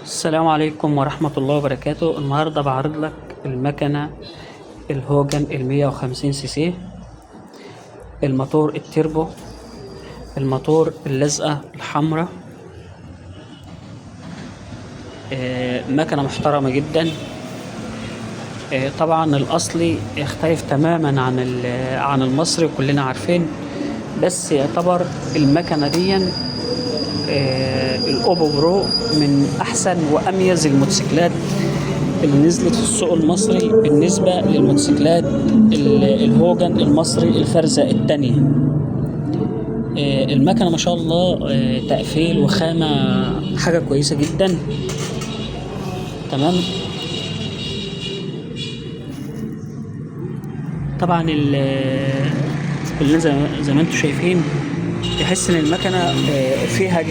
السلام عليكم ورحمة الله وبركاته. النهاردة بعرض لك المكنة الهوجن 150 سي سي، الموتور التربو، الموتور اللزقة الحمراء. مكنة محترمة جدا. طبعا الأصلي يختلف تماما عن المصري كلنا عارفين، بس يعتبر المكنة دي الأوبو برو من أحسن وأميز الموتوسيكلات اللي نزلت في السوق المصري بالنسبة للموتوسيكلات الهوجن المصري الفرزة التانية. المكنة ما شاء الله، تقفيل وخامة حاجة كويسة جدا. تمام. طبعا كلنا زي ما انتم شايفين تحس ان المكنة فيها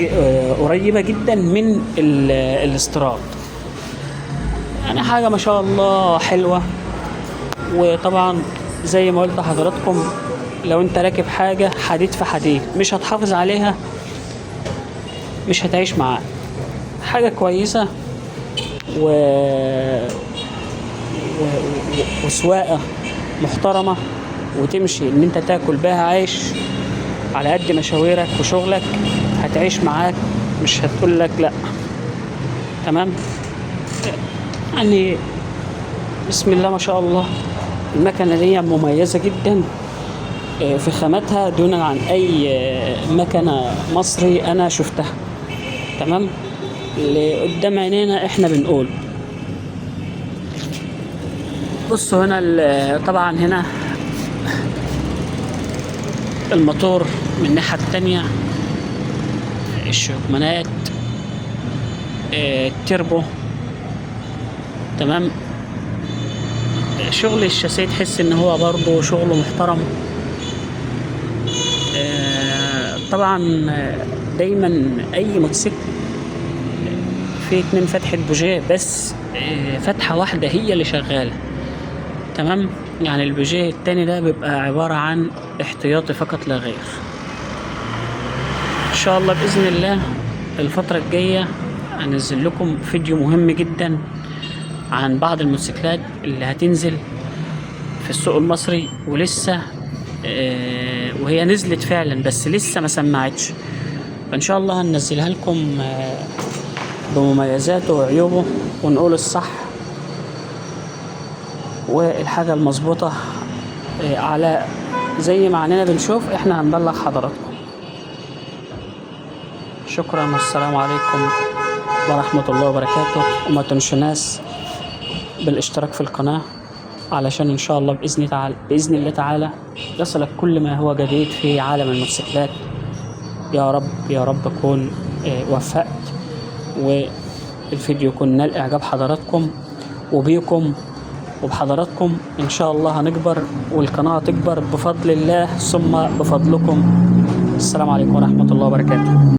قريبة جدا من الاستيراد، يعني حاجة ما شاء الله حلوة. وطبعا زي ما قلت لحضراتكم لو انت راكب حاجة حديد في حديد مش هتحافظ عليها مش هتعيش معاها. حاجة كويسة وسواقة محترمة، وتمشي ان انت تاكل بها عيش على قد مشاويرك وشغلك، هتعيش معاك مش هتقول لك لا. تمام. بسم الله ما شاء الله المكنة دي مميزة جدا، في خامتها دونا عن اي مكنة مصري انا شفتها. تمام. اللي قدام عينينا احنا بنقول. بصوا هنا طبعا هنا الموتور من الناحية التانية، الشكمانات، التربو. تمام. شغل الشاسيه تحس ان هو برضو شغله محترم. طبعا دايما اي موتوسيكل فيه 2 فتحة بوجيه، بس فتحة واحدة هي اللي شغالة. تمام. البوجيه التاني ده بيبقى عبارة عن احتياطي فقط لا غير. ان شاء الله بإذن الله الفترة الجاية هنزل لكم فيديو مهم جدا عن بعض الموتوسيكلات اللي هتنزل في السوق المصري ولسه، وهي نزلت فعلا بس لسه ما سمعتش، فان شاء الله هننزلها لكم، بمميزاته وعيوبه، ونقول الصح والحاجة المظبوطة، على زي ما عننا بنشوف احنا هنبلغ حضراتكم. شكرا والسلام عليكم ورحمة الله وبركاته، وما تنسوناش بالاشتراك في القناة علشان ان شاء الله بإذن الله تعالى يصلك كل ما هو جديد في عالم الموتوسيكلات. يا رب يا رب أكون، وفقت والفيديو يكون نال إعجاب حضراتكم وبيكم وبحضراتكم. إن شاء الله هنكبر والقناة هتكبر بفضل الله ثم بفضلكم. السلام عليكم ورحمة الله وبركاته.